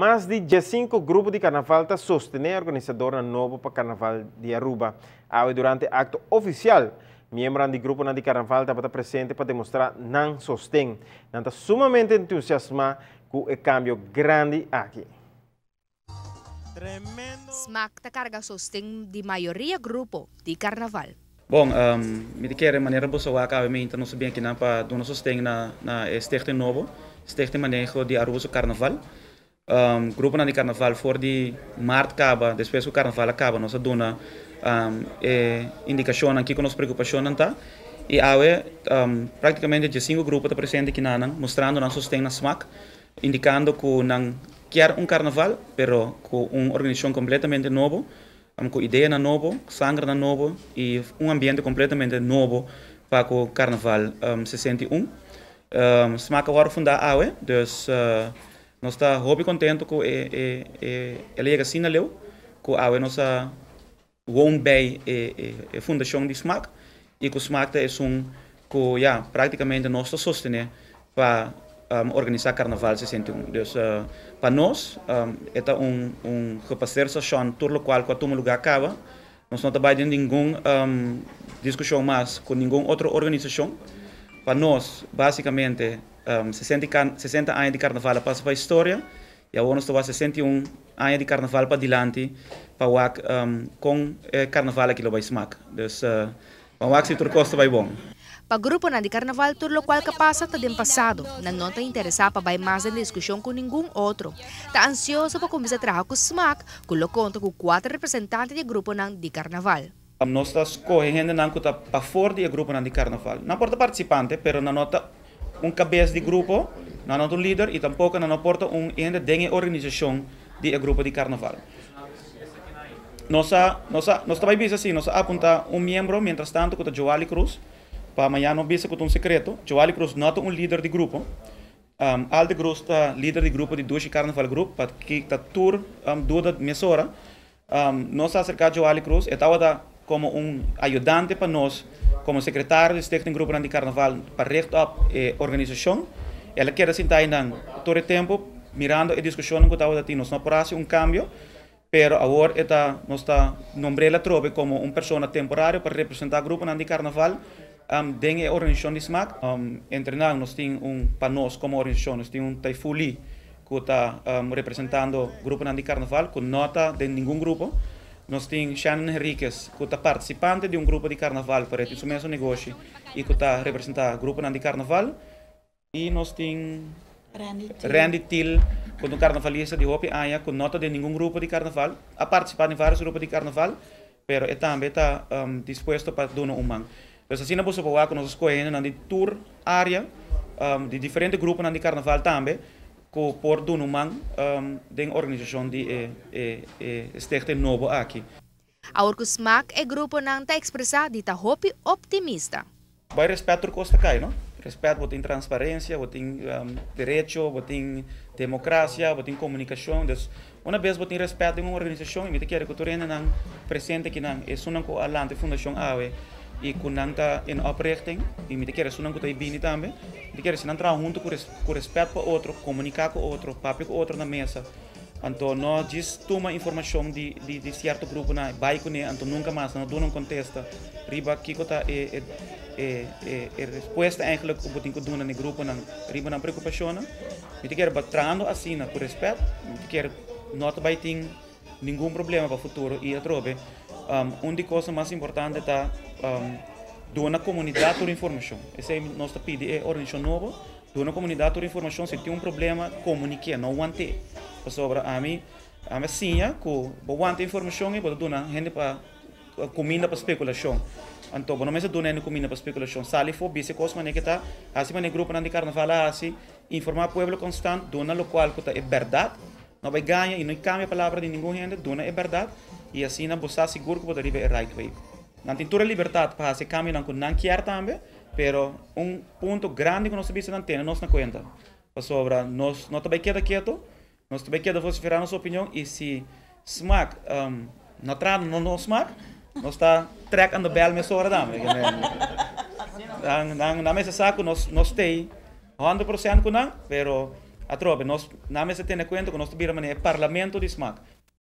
Mas di 15 grupo di carnaval ta sostene organisadornan nobo pa Carnaval di Aruba. Awe durante acto oficial, miembronan di gruponan di carnaval tabata presente pa demostra nan sosten. Nan ta sumamente entusiasma cu e cambio grandi aki. SMAC ta carga sosten di mayoria grupo di carnaval. Bon, mi ta kere manera boso a wak awe meinta nos a bin akinan pa duna sosten na e stichting nobo, Stichting Maneho di Aruba su Carnaval. Gruponan di Carnaval for di maart caba, despues cu Carnaval a caba nos a duna e indicacionnan kico nos preocupacionnan ta y awe practicamente diesinco grupo ta presente akinanan mustrando nan sosten na smac, indicando cu nan kier un Carnaval pero cu un organisacion completamente nobo, ku ideanan nobo, sangernan nobo i un ambiente kompletamente nobo pa ku Karnaval 61. Smaak a wòrdu fundá awe, dus nos ta hopi kontentu ku e e e el a yega asina leu ku awe nos a woon bij e e fundashon di Smaak i ku Smaak ta esun ku ya praktikamente nos ta sostené pa organisá Karnaval 61. Dus pa nos e ta un un gepaseer sashon tur lokual ku a tuma lugá kaba. Nos no ta bai den ningun diskushon mas ku ningun otro organisashon. Pa nos basikamente 60 aña di Karnaval a pasa pa historia i awor nos ta wak 61 aña di Karnaval padilanti pa wak kon e Karnaval aki lo bai smak. Dus Ban wak si tur kos ta bai bon. Pa gruponan di karnaval tur lokual ka pasa ta den pasado. Nan no ta interesá pa bai mas den diskushon ku ningun otro. Ta ansioso pa kuminsá traha ku smak ku lo konta ku kuater representante di e gruponan di karnaval. Nos ta skohe hendenan ku ta pafor di e gruponan di karnaval. Nan por ta partisipante, pero nan no ta un kabes di grupo, nan no ta un lider i tampoko nan no por ta un hende den e organisashon di e grupo di karnaval. Nos a, nos a, nos ta bai bisa si, nos a apuntá un miembro mientras tanto ku ta Joali Cruz, pa mañana no bisa ku ta un sekreto. Joali Cruz no ta un lider di grupo. Alde Cruz ta lider di grupo di Dushi Carnaval Group, pa kita tur duda mesora. Nos a aserká Joali Cruz, e tabata komo un ayudante pa nos komo sekretario di Stichting Gruponan di Karnaval pa richt op e organisashon. El a keda sinta einan tur e tempu mirando e diskushonnan ku tabata tin. Nos no por hasi un kambio, pero awor e ta nos ta nombr'el atrobe komo un persona temporario pa representá gruponan di karnaval den e organisashon di smak. Entre nan nos tin un pa nos komo organisashon nos tin un Taifu Lee ku ta representando gruponan di karnaval ku no ta den ningun grupo. Nos tin Shannon Henriquez ku ta partisipante di un grupo di karnaval pero e tin su mesun negoshi i ku ta representá gruponan di karnaval. I nos tin Randy Thiel ku ta un karnavalista di hopi aña ku no ta den ningun grupo di karnaval. A partisipá den vários grupo di karnaval pero e tambe ta dispuesto pa duna un man. Pues asina boso por wak ku nos a skohe hendenan di tur área di diferente gruponan di karnaval tambe ku por duna un man den organisashon di e e stichting nobo aki. Awor ku smak e gruponan ta ekspresá di ta hopi optimista. Bai rèspèt tur kos ta kai no. Rèspèt bo tin transparensia, bo tin derecho, bo tin demokrasia, bo tin komunikashon. Dus una bes bo tin rèspèt den un organisashon i mi ta kere ku tur hendenan presente akinan, esunnan ku a lanta e fundashon awe i ku nan ta in oprichting i mi ta kere esunnan ku ta bini tambe, mi ta kere si nan traha huntu ku ku rèspèt pa otro, komuniká ku otro, papia ku otro na mesa. Anto no djis tuma informashon di di sierto gruponan bai kuné anto nunka mas no duna un kontesta riba kiko ta e e e respuesta eigenlijk ku bo tin ku duna na e gruponan riba nan preokupashonnan. Mi ta kere trahando asina ku rèspèt mi ta kere no ta bai tin ningun problema pa futuro i atrobe un di kosnan mas importante ta duna komunidat tur informashon. Esei nos ta pidi e organisashon nobo. Duna komunidat tur informashon, si tin un problema komunik'é, no want'é. Pasobra ami ami a siña ku bo wanta informashon ei bo ta duna hende pa kuminda pa spekulashon. Anto bo no mester duna hende kuminda pa spekulashon. Sali afó, bisa e kos manera ke ta, hasi manera gruponan di karnaval a hasi, informá pueblo konstant, duna lokual ku ta e bèrdat, no bai gaña i no kambia palabra di ningun hende, duna e bèrdat i asina bo sa sigur ku bo ta riba e right way. Nan tin tur e libertat pa hasi e kambionan ku nan kier tambe, pero un punto grandi ku nos ta bisa nan tene nos na kuenta, pasobra nos no ta bai keda keto, nos ta bai keda vosiferá nos opinion i si smak no traha no nos smak, nos ta trèk aan de bèl mesora tambe. Nan nan mester sa ku nos nos stay 100% ku nan, pero. Atrobe, nos nan mester tene cuenta cu nos ta bira manera parlamento di SMAC.